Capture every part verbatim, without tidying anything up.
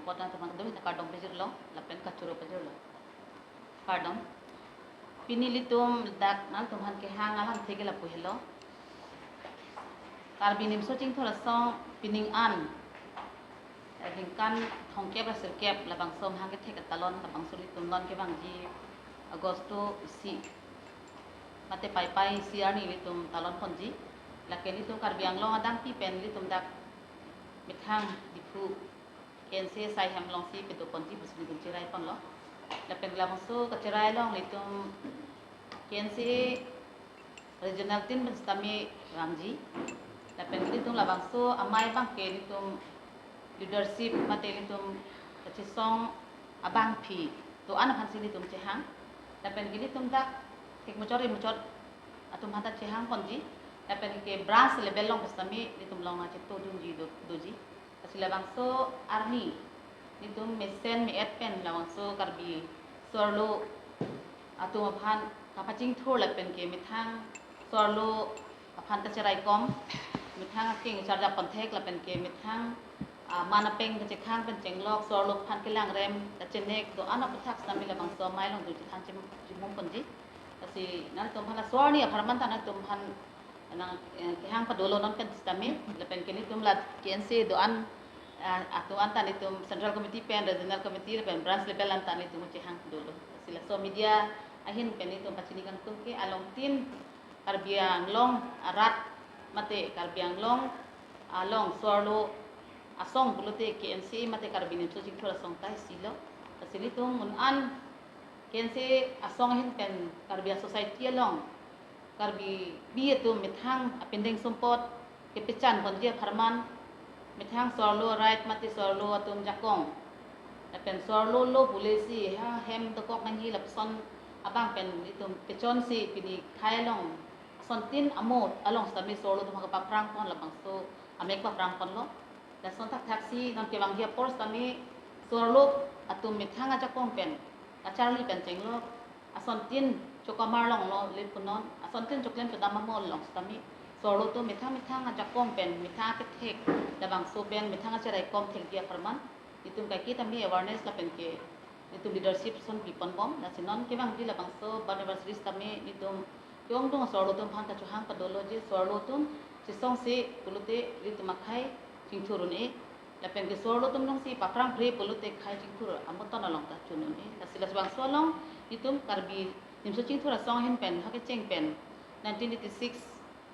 Pota teman kedua kita kardom pejirlo, lapen kachoro pejirlo. Kardom. Pini ilitum dak nangtum aphan kehang alamthe ke lapu helo. Karbi Nimso Chingthur Asong pining an, eh, ningkan thomkep ra sirkep labangso amahang kethek atalon labangso ilitum non kevangji Agosto isi mate Paipai isi arni ilitum talon ponji. Lake ilitum Karbi Anglong adangpi pen ilitum dak methang Diphu K N C A asai hem alongsi pado ponji pusi ilitum cherai ponlo. Lapen labangso kacherai along ilitum K N C A regional tin pen sitame vangji. Lapen ilitum labangso amei abang ke ilitum leadership mate ilitum kachesong abangpi do-an aphansi ilitum chehang. Lapen ilitum dak thik muchot ri muchot atum aphanta chehang ponji. Lapen ke branch level along pen sitame ilitum along achetongdunji do, doji. Lasi labangso arni ilitum mesen me-et pen labangso Karbi so-arlo atum aphan kapachingthur lapen ke methang so-arlo aphan kacharaikom, methang aking charjap ponthek lapen ke methang, ah, man apeng kachekhang pen chenglok, so-arlo aphan kelangrem kachenek do-an aputhak sitame labangso amei along do chethan chim-, chimum ponji. Lasi nangtum aphan la so-arni apharman ta nangtum aphan nang, eh, kehang padolo non pen sitame, lapen ke ilitum la K N C A do-an, ah, atum anta ilitum Central Committee pen, Regional Committee pen, Branch level anta ilitum chehang padolo. Lasi laso media ahin pen ilitum pachini kangtung ke along tin Karbi Anglong arat mate Karbi Anglong along so-arlo asong pulote K N C A mate Karbi Nimso Chingthur Asong ta isilo. Lasi ilitum mun an K N C A asong ahin pen Karbi a-society along Karbipi atum methang apindeng sumpot kepechan ponji apharman, methang so-arlo right mate so-arlo atum ajakong, lapen so-arlo lo pule si ha hem dokok nangji lapuson abang pen ilitum pechonsi pini khei along asontin amo along sitame so-arlo atum kapaphrang pon labangso amek paphrang ponlo. Lason thakthaksi non kevangji apor sitame so-arlo atum methang ajakong pen kacharli pen chenglok, asontin chokamar along lo le punon, asontin choklem chodam amo along sitame so-arlo atum methang methang ajakong pen methang akethek labangso pen methang kacharaikom thekji apharman ilitum kaike tame awareness lapen ke ilitum leadership ason pi ponbom. Lasi non kevangji labangso anniversary sitame ilitum ke-ongdung so-arlo atum aphan kachohang padolo je so-arlo atum chesongse pulote ilitum akhei chingthur un-e. Lapen ke so-arlo atum alongsi paphrang phre pulote khei chingthur amoton along ta chun un-e. Lasi labangso along ilitum Karbi Nimso Chingthur Asong ahin pen ha kecheng pen nineteen eighty-six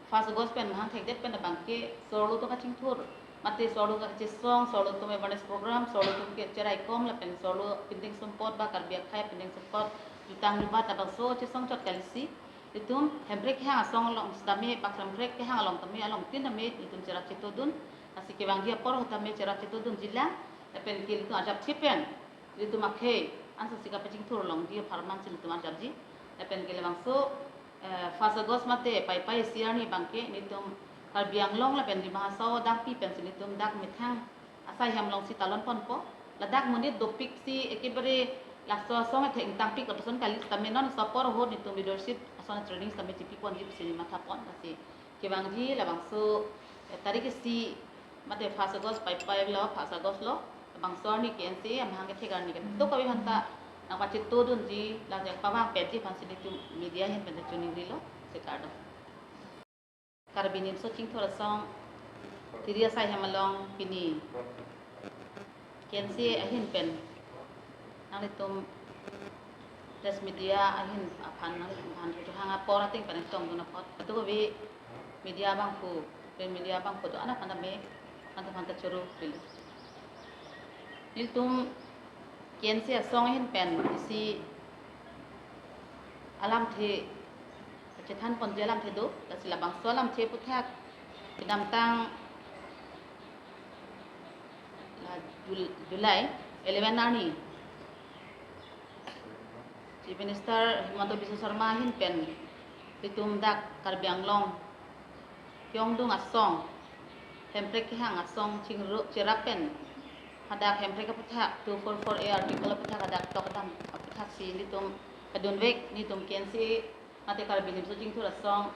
first August pen mahang thekdet pen abang ke so-arlo atum kachingthur mate so-arlo atum kachesong, so-arlo atum awareness program, so-arlo atum kacharaikom lapen so-arlo apindeng sumpot ba Karbi akhei apindeng sumpot jutang jubat labangso chesong chot kalisi ilitum Hemprek kehang asong along sitame, Pak Hemprek kehang along tame, along tin tame ilitum cherap chetongdun. Lasi kevangji apor ho tame cherap chetongdunji lang, lapen ke ilitum arjapji pen ilitum akhei ansose kapachingthur longji apharman si ilitum arjapji. Lapen ke labangso, eh, first August mate Paipai isi arni abang ke ilitum Karbi Anglong lapen Dima Hasao adangpi pensi ilitum dak methang asai hem alongsi talon ponpo. Ladak monit dopik si ekebare laso asong atheng tangpik lapuson kali sitame non laso apor ahut ilitum leadership ason training sitame chipi ponji pusi neli matha pon. Lasi kevangji labangso, eh, tarik isi mate first August Paipai lo, first August lo, labangso arni K N C A amahang kethek arni kedo kave aphanta nangpachetongdunji, lajang pavang petji aphansi ilitum media ahin pen ta choningrilo, si kardom. Karbi Nimso Chingthur Asong tiri asai hem along pini K N C A ahin pen nanglitum press media ahin aphan nanglitum aphan kechohang apor ateng pen tongdun apot, kadokave media abangphu, print media abangphu do-an aphan tame nangtum aphan kachoro pilo. Nelitum K N C A asong ahin pen isi alamthe chethan ponji alamthe do, lasi labangso alamthe aputhak kedamtang la Jul-, July eleven arni Chief Minister Himanta Biswa Sarma ahin pen ilitum dak Karbi Anglong ke-ongdung asong, Hemprek kehang asong chingru cherap pen hadak Hemprek aputhak two four four A article aputhak hadak tokdam aputhak si nelitum kadunvek, nelitum K N C A mate Karbi Nimso Chingthur Asong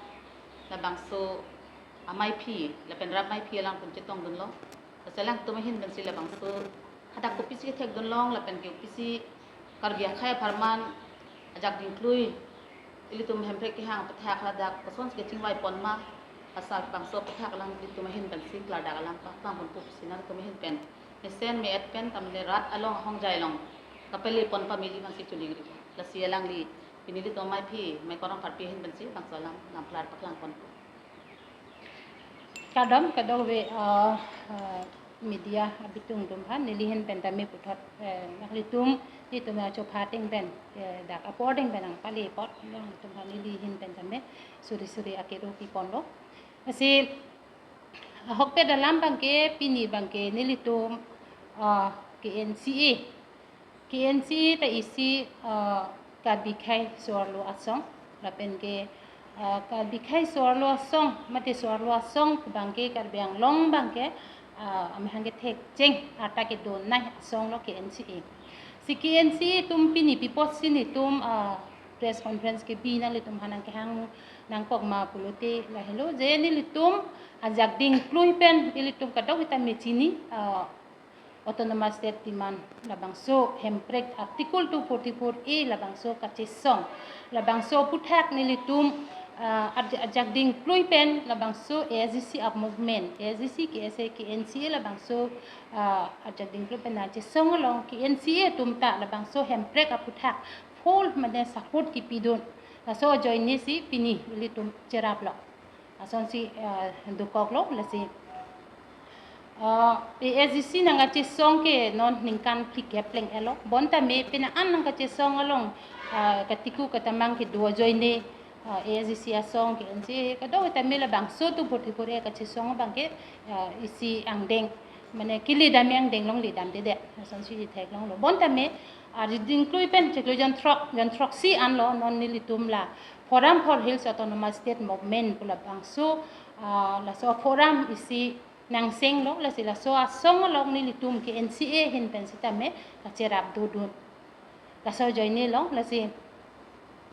labangso amaiphi lapen rap maiphi alangtum chetongdunlo. Lasi alangtum ahin pensi labangso kopisi kethekdun long lapen ke kopisi Karbi akhei apharman ajak dingklui ilitum Hemprek kehang aputhak ladak kosonsi kachingvai pon ma, asar bangso aputhak alanglitum ahin pensi klardak alam paklang ponpo pusi nangtum ahin pen mesen me-et pen tamle rat along ahongjai along kapele pon pamili masi choningri. Lasi alangli pini ilitum amei aphi, mei korong parpi ahin pensi bangso alam lam klar paklang ponpo. Kardom kadokave, uh, uh, media abitung atum aphan, neli ahin pen tame puthot, eh, nanglitum, nelitum achopha ateng pen, eh, dak apor ateng pen nangpale apot, nanglitum aphan neli ahin pen tame suri suri akero piponlo. Lasi, ahokpet alam abangke, pini abangke nelitum, ah, K N C A, K N C A ta isi, ah, Karbi akhei so-arlo asong, lapen ke, ah, Karbi akhei so-arlo asong, mate so-arlo asong abangke Karbi Anglong abangke, ah, amahang kethekcheng arta kedonei asong lo K N C A. Si K N C A atum pini pi apotsi nelitum, ah, press conference kebi nanglitum aphan nangkehang nangkok ma pulote lahelo je nelitum ajak dingklui pen ilitum kadokave tame chini, ah, Autonomous State demand labangso Hemprek Article two forty-four A labangso kachesong, labangso aputhak nelitum, ah, aj-, ajak dingklui pen labangso A S D C up movement, A S D C, K S A, K N C A labangso, ah, ajak dingklui pen nangchesong along K N C A atum ta labangso Hemprek aputhak full mane support kipidun. Laso ajoine si pini ilitum cheraplo. Lasonsi, ah, dokoklo, lasi, ah, A S D C nangkachesong ke non ningkan phlikep pleng-etlo. Bonta me pini an nangkachesong along, ah, katiku katamang kedo ajoine, ah, A S D C asong, K N C A, kadokave tame labangso two forty-four A kachesong abangke, ah, isi angdeng, mane kele dam angdeng along le damdedet. Lasonsi theklonglo. Bonta me, ah, ajak dingklui pen chiklo jon throk, jon throksi anlo non nelitum la Forum for Hills Autonomous State Movement pu labangso, ah, laso forum isi nangsenglo, lasi laso asong along nelitum K N C A ahin pen sitame kacherap dodun. Laso ajoine lo, lasi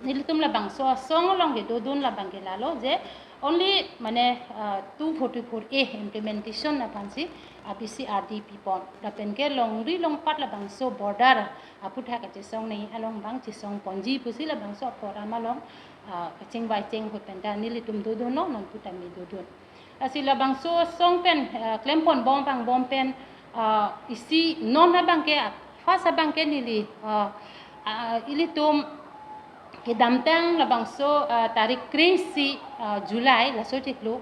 nelitum labangso asong along kedodun labangke lalo je only mane, ah, two forty-four A implementation aphansi, ah, B C R D pipon. Lapen ke longri longpat labangso border aputhak kachesongnei along abang chesong ponji pusi labangso forum along, ah, kachingvai cheng ahut pen ta nelitum dodunlo, non pu tame dodun. Lasi labangso asong pen, ah, klem pon bom abang bom pen, ah, isi non abangke, ah, first abangke neli, ah, ah, ilitum kedamtang labangso, ah, tarik kre-isi, ah, July laso chiklo,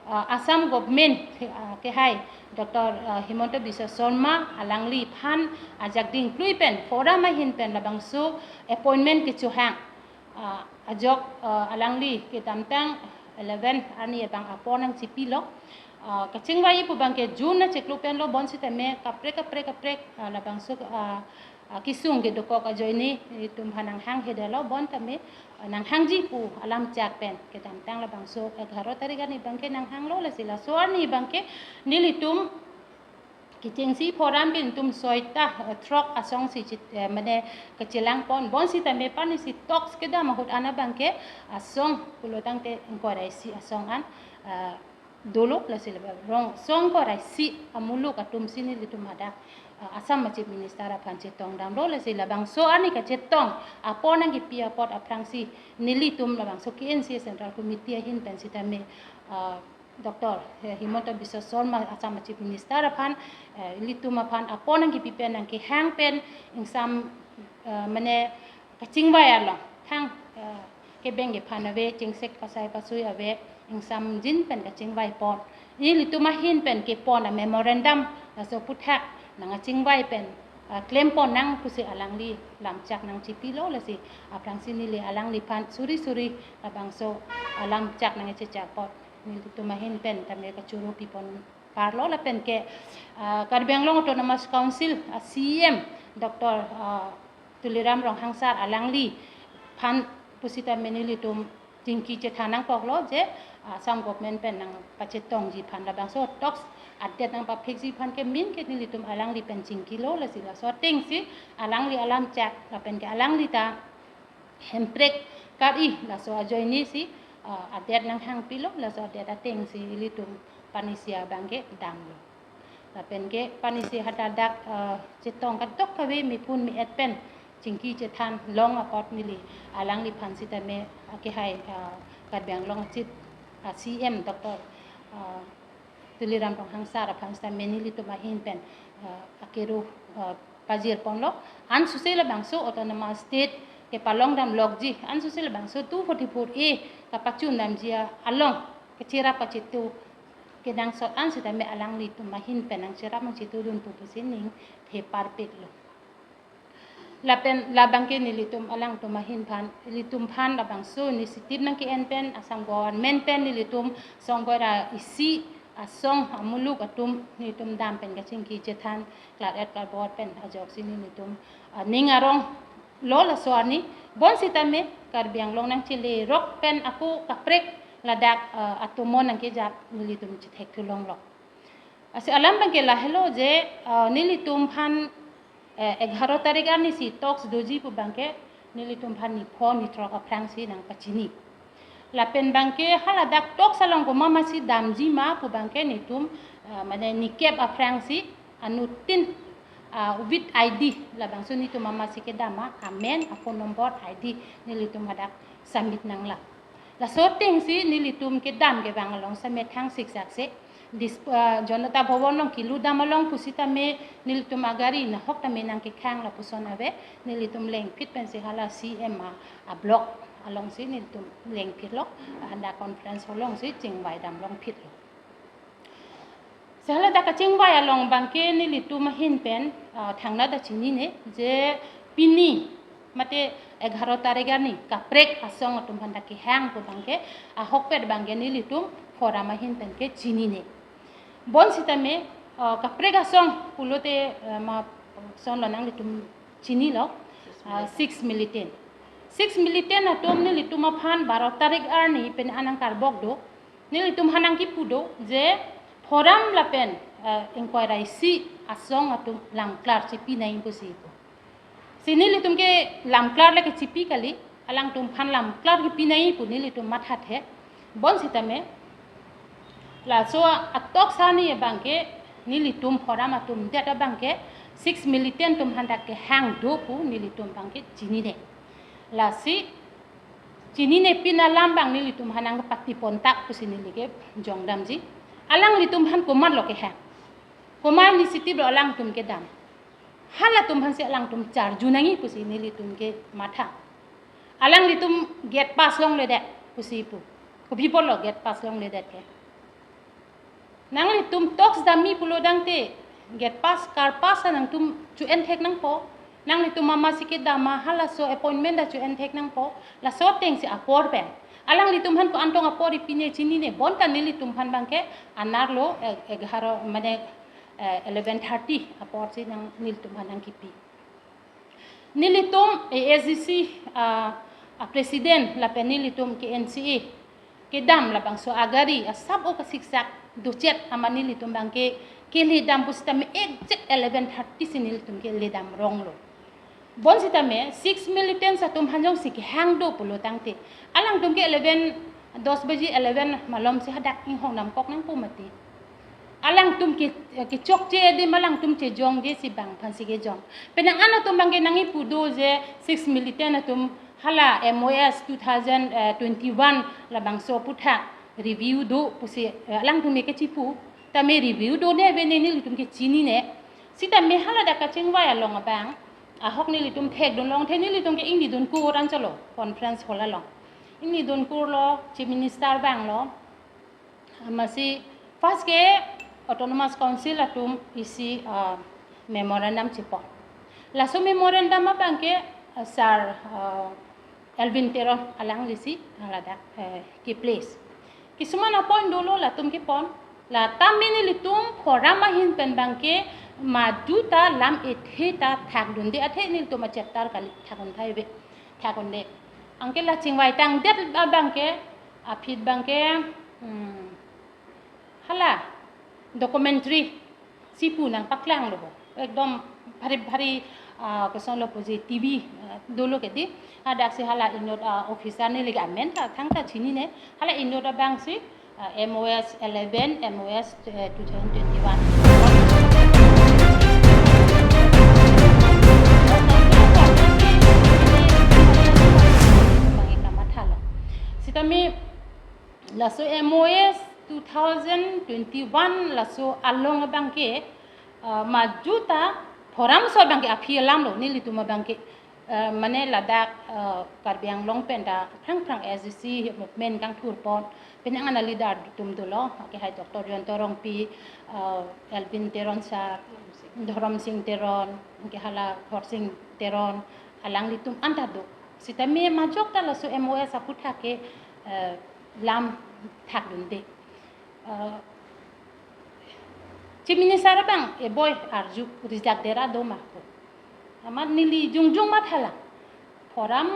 ah, Assam government, ah, kehai Doctor, ah, Himanta Biswa Sarma alangliphan ajak dingklui pen forum ahin pen labangso appointment kechohang. Ah, ajok, ah, alangli kedamtang eleven arni abang apor nangchipilo. Ah, kachingvai pu abangke June achiklo penlo, bonsitame kaprek kaprek kaprek, ah, labangso, ah, ah, kesung kedokok ajoine, eh, ilitum aphan nanghanghe detlo, bonta me, ah, nanghangji pu alam chak pen kedamtang labangso egharo tarik arni abangke nanghanglo, lasi laso arni abangke nelitum kechengsi forum pen itum soi ta, eh, throk asongsi chit, eh, mane kachelang pon, bonsitame pini si talks kedam ahut an abangke asong pulotangte ingkoi ra isi asong an, eh, dolo, lasi labang rong asong ingkoi ra isi amuluk atumsi nelitum hadak, eh, Assam a Chief Minister aphan chetong damlo, lasi labangso arni kachetong apor nangkipi apot aphrangsi nelitum labangso K N C A Central Committee ahin pen sitame, eh, Doctor, eh, Himanta Biswa Sarma, Assam Chief Minister aphan, eh, ilitum aphan apor nangkipi pen nangkehang pen ingsam, eh, mane kachingvai along thang, eh, kebeng kephan ave, chingsek pasai pasui ave, ingsamjin pen kachingvai pon. Ilitum ahin pen kepon a-memorandum laso aputhak nangkachingvai pen, eh, klem pon nang pusi alangli lamchak nangchipilo, lasi aphrangsi neli alangliphan suri suri labangso alamchak nangkachechak apot nelitum ahin pen tame kachoro pipon parlo lapen ke, ah, Karbi Anglong Autonomous Council, ah, C E M Doctor, ah, Tuliram Ronghang sir alangliphan pusitame nelitum chingki chethan nangkoklo je, ah, Assam government pen nangpachetongji aphan labangso talks adet nangpaphekji aphan ke main ke nelitum alangli pen chingkilo, lasi laso atengsi alangli alamchak lapen ke alangli ta Hemprek kar-i laso ajoinesi, ah, adet nanghangpilo, laso adet atengsi ilitum panisia abangke damlo. Lapen ke pini si hadak, eh, chetong kadokave mipun mi-et pen chingki chethan long apot neli alangliphan sitame akehai, eh, Karbi Anglong a-Chief, eh, C M Doctor, eh, Tuliram Ronghang sir aphan sitame nelitum ahin pen, eh, akero, eh, pajir ponlo. Ansose labangso autonomous state kepalong damlokji, ansose labangso two forty-four A kapachun damji along kecherap kachetu kenangsot an sitame alanglitum ahin pen nangcherap nangchetu dun pu pusi ning theparpiklo. Lapen labangke nelitum alangtum ahin phan, ilitum phan labangso initiative nangke-en pen Assam government pen nelitum songkoi ra isi asong amuluk atum nelitum dam pen kachingki chethan klar-et klarbor pen ajoksi nelitum, ah, ning aronglo laso arni. Bonsitame Karbi Anglong nangchelerok pen ako kaprek ladak, ah, atomon nangkejap nelitum chethekthu longlo. Lasi alam abangke lahelo je, ah, nelitum phan, eh, egharo tarik arni si talks doji pu abangke nelitum phan nipho nithrok aphrangsi nangpachini. Lapen abangke haladak talks along komat masi damji ma pu abangke nelitum, ah, mane nikep aphrangsi anuttin, ah, with I D labangso nelitum komat masi kedam ma, amen, aphone number, I D nelitum hadak submit nanglang. Laso atengsi nelitum kedam kevang along samethang siksak se. Dis-, ah, Janata Bhavan along keludam along pusitame nelitum agari nahok tame nangkekhang lapuson ave, nelitum lengphit pensi hala C M a, a-block alongsi nelitum lengphitlo, anda conference hall alongsi chingvai damlongphitlo. Si haladak kachingvai along abangke nelitum ahin pen, ah, thangnat ta chinine je pini mate egharo tarik arni kaprek asong atum aphan dak kehang pu abangke, ahokpet abangke nelitum forum ahin pen ke chinine. Bonsitame, ah, kaprek asong pulote, ah, ma sonlo nanglitum chinilo, ah, six militant. Six militant atum nelitum aphan baro tarik arni pen anang karbok do. Nelitum aphan nangkipu do je forum lapen, eh, ingkoi ra isi asong atum lamklar chipi nangji pusi pu. Si nelitum ke lamklar le kechipi kali, alangtum aphan lamklar kipi nangji pu nelitum mathathe. Bonsitame laso a-talks arni abangke nelitum forum atum det abangke six militant atum aphan dak kehang do pu nelitum abangke chinine. Lasi chinine pin alam abang nelitum aphan nangpati pontak pusi neli kejong damji. Alanglitum aphan komatlo kehang, komat initiativelo alangtum kedam, halatum aphansi alangtum charju nangji pusi nelitum kematha. Alanglitum gate pass longledet pusi pu. Kopi apotlo gate pass longledet ke? Nanglitum talks damji pulo tangte gate pass, car pass ta nangtum cho-en thek nangpo. Nanglitum komat masi kedam ma halaso appointment ta cho-en thek nangpo. Laso atengsi apor pen alanglitum aphan ko-an tong apor ipine chinine, bonta nelitum aphan abangke anerlo, eh, egharo mane, eh, eleven thirty aporsi nang nelitum aphan nangkipi. Nelitum A S D C, ah, a-president lapen nelitum K N C A kedam labangso agari asap o kasiksak dochet amat nelitum abangke keledam pusitame exact eleven thirty si nelitum keledam ronglo. Bonsitame six militants atum aphan jongsi kehang do pulo tangte, alangtum ke eleven, dos baji eleven malomsi hadak inghong damkok nangpo mati. Alangtum ke, kechokche adim alangtum chejongje si bang aphansi kejong. Penang an atum abangke nangkipu do je six militant atum hala M O S two thousand twenty-one labangso aphuthak review do pusi, eh, alangtum ke kechipu. Tame review done ave ne nelitum ke chinine. Sitame haladak kachingvai along abang ahok nelitum thekdun longthe, nelitum ke ingni dunkur anchotlo conference hall along. Ingni dunkurlo, Chief Minister vanglo. Amatsi first ke Autonomous Council atum isi, ah, memorandum chepon. Laso memorandum abangke, ah, Sir, ah, Elwin Teron alanglisi haladak, eh, ke-place. Kisuman a-point dolo latum kepon. La tame nelitum forum ahin pen abangke madu ta lam ethe ta thakdunde athe nelitum a-chapter kali, thakdun thai ave, thakdunde. Anke la chingvai tangdet abangke, aphi abangke, hmm, hala documentary si pu nangpaklanglo ho. Ekdom bhari bhari, ah, kosonlo puji T V, ah, dolo ke di. Hadaksi hala inut, ah, officer neli ke amen ta thangta chinine. Hala inut abangsi, ah, M O S eleven, M O S, eh, two thousand twenty-one. Laso M O S two thousand twenty-one laso along abangke, uh, majuta forum so abangke aphi alam lo nelitum abangke, uh, mane ladak, uh, Karbi Anglong pen ta phrang phrang S D C movement kangthurpon, penang ana leader atum dolo, ke hai Doctor Jayanta Rongpi, uh, Elwin Teron sir, Dhorom Sing Teron, ke hala Horsing Teron, alanglitum anta do. Sitame majok ta laso M O S aphuthak ke, uh, lam thakdunde. Uh, Chief Minister abang eboi arju rijak dera do ma ko. Amat neli jongjong mathalang. Forum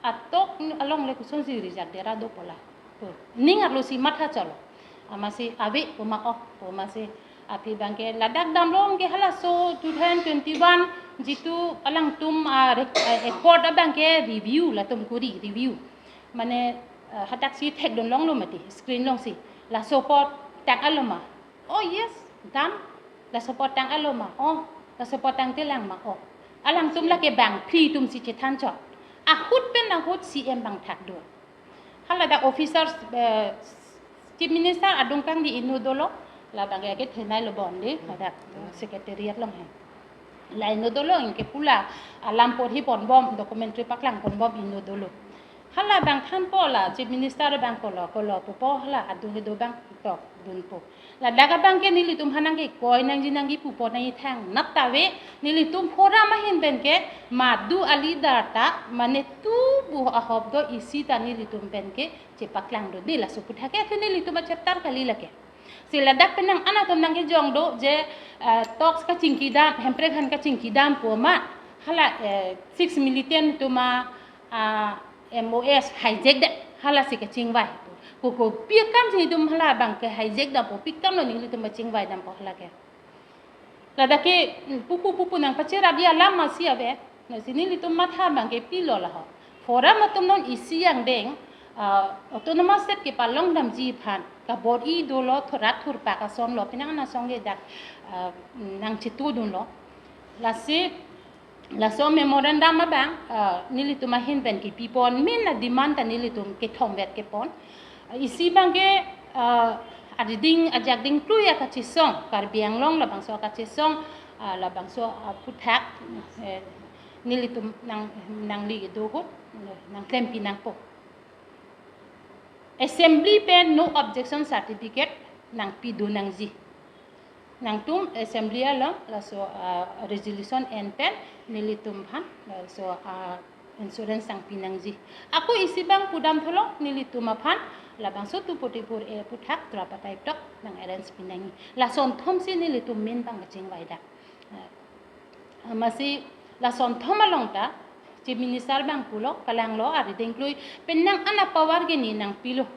atok along le kosonsi rijak dera do pu la. To, ning arlo si matha cholo. Amatsi ave pu ma oh, pu amatsi aphi abangke ladak damlong ke halaso two thousand twenty-one jitu alangtum, ah, rec-, ah, accord abangke review latum kuri review. Mane, ah, hadaksi thekdun longlo mati, screen longsi. Laso apot tang-et lo ma. Oh yes, done. Laso apot tang-et lo ma. Oh, laso apot tangtelang ma. Oh. Alangtum lake bangphli atumsi chethan chot. Ahut pen ahut C M abang thakdun. Hala dak officers, eh, Chief Minister adung kangdi inut dolo, labang ke thenei lo bon di, dak secretariat along he. La inut dolo, anke pu la alam porhi ponbom, documentary paklangponbom inut dolo. Hala abang thanpo la Chief Minister abang kolo, kolo pupo hala adung kedo abang tokdunpo. Ladak abangke nelitum aphan nangkekoi nangji nangji pupo nangji thangnat ta ave, nelitum forum ahin pen ke madu a leader ta mane tu bu ahop do isi ta nelitum pen ke chepaklangdunde, laso aphuthak ke athe nelitum a chapter kali lake. Si ladak penang ana atum nangkejong do je, eh, talks kachingkidam, Hemprek aphan kachingkidam pu ma, hala, eh, six militant atum a, ah, M O S hijack det, halasi kachingvai. Ko, kopi akamsi itum hala abangke hijack dampo, pi akam lo nelitum kachingvai dampo hala ke. Ladak ke, mm, pupu pupu nangpacherap ji alam masi ave. Lasi nelitum matha abangke pilo laho. Forum atum non isi angdeng, ah, autonomous state kepalongdamji aphan kabor-i dolo, thur-, rat thurpak ason lo, penang ana asong ke dak, ah, nangchetudunlo. Lasi laso memorandum abang, ah, nelitum ahin pen kepipon, main a demand ta nelitum kethom vet kepon. Ah, isi abangke, ah, ariding ajak dingklui akachesong, Karbi Anglong labangso akachesong, ah, labangso aphuthak, eh, nelitum nang, nangli do ahut, nangklempi nangpo. Assembly pen no objection certificate nangpidun nangji. Nangtum assembly along laso, ah, resolution en pen nelitum aphan laso, ah, insurance nangpi nangji. Ako isi abang pudam thulong nelitum aphan labangso two forty-four A aphuthak tripartite talk nang arrange pi nangji. Lason thomsi nelitum main abang kachingvai dak. Ah, masi lason thom along ta Chief Minister abang pulo, kalanglo, ariding klui, penang ana power ke ne nangpilo.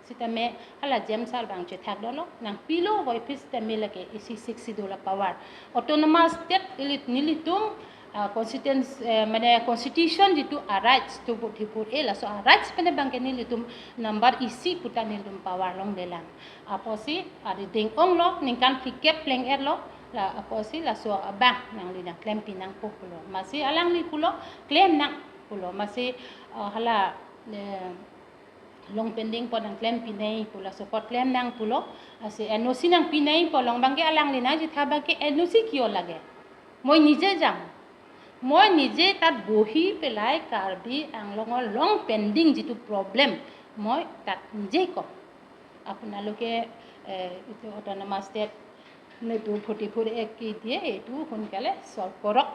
Sitame hala James sir abang chethak dolo, nangpilo, voiphit sitame lake isi six schedule a power. Autonomous state ilit nelitum, ah, constituents, eh, mane constitution jitu a rights two forty-four A, laso a rights pen abangke nelitum number isi puta nelitum power longlelang. Apotsi ariding onglo, ningkan phlikep pleng-et lo, la apotsi laso abang nangli nangklempi nangpo pulo. Masi alangli pulo, klem nang pulo. Masi, ah, hala, eh, long pending apot nangklempi nangji pulo, laso apot klem nang pulo. Lasi N O C nangpi nangji pu along abangke alangli nangchetha abangke N O C kiyo lage. Moi nije jam. Moi nije tat bohi pelai Karbi Anglong along pending jitu problem, moi tat nije kom. আপোনালোকে, eh, এইটো autonomous state নে two forty-four A কি দিয়ে, এইটো সোনকালে solve কৰক।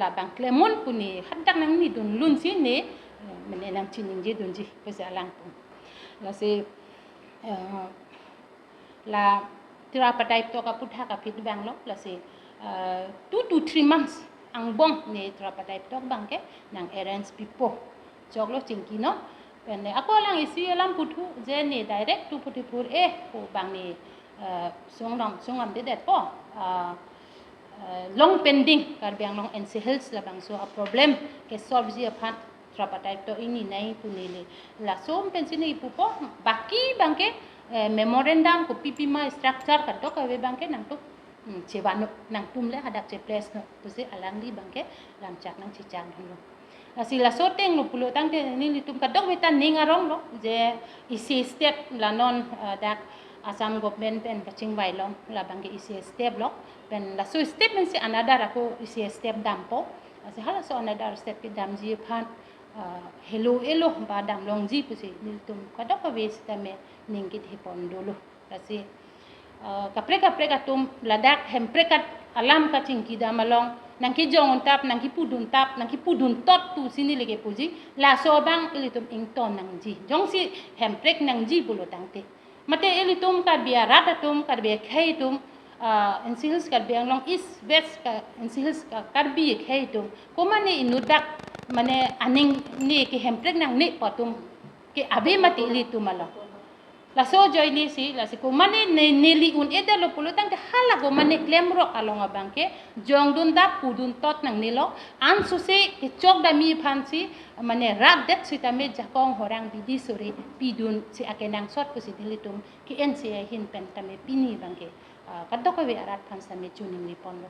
Labang klemon pu ne hadak nangnidun lunsi ne, eh, mane nangchiningjedunji pusi alangtum. Lasi, eh, la tripartite talk aphuthak aphi abang lo, lasi, eh, two to three months angbong ne tripartite talk abangke nang arrange pipo. Choklo chingki non. Pen ne ako alang isi alam puthu je ne direct two forty-four A pu abang ne, eh, sungdam sungdamdedetpo, eh, eh, long pending Karbi Anglong N C Hills labangso a problem ke solve ji aphan tripartite talk ini nangji pu neli. Laso pensi ne pupo, baki abangke, eh, memorandum kopi pima structure kadokave abangke nangtum, hmm, chevannon, nangtum le hadak che place non pusi alangli abangke lamchak nangchechakdunlo. Lasi laso ateng lo pulo tangte nelitum kadokave ta ning arong lo je isi step la non, ah, dak Assam government pen kachingvai long labang ke isi step lo, pen laso step pensi another ako isi step dampo. Lasi halaso another step kedamji aphan, ah, helo elo ba damlongji pusi nelitum kadokave sitame ning kithepon dolo. Lasi, ah, kaprek kaprek atum ladak Hemprek at alam kachingki dam along nangkejong untap, nangkepu duntap, nangkepu duntot pusi neli kepuji, laso abang ilitum ington nangji. Jongsi Hemprek nangji pulo tangte, mate ilitum Karbi arat atum, Karbi akhei atum, ah, N C Hills, Karbi Anglong East, West ka, N C Hills ka, Karbi akhei atum, komane inut dak mane aning ne ke Hemprek nangne pu atum ke ave mati ilitum along. Laso ajoine si, lasi komane ne, neli un-edetlo pulo tangte hala komane klemrok along abang ke jong duntap, pu duntot nangnelo, ansose kechok dam aphansi, mane rat det sitame jakong horang bidi sore pidunsi akenangsot pusi nelitum ke N C A ahin pen tame pini abang ke, ah, kadokave arat aphan sitame choningri ponlo.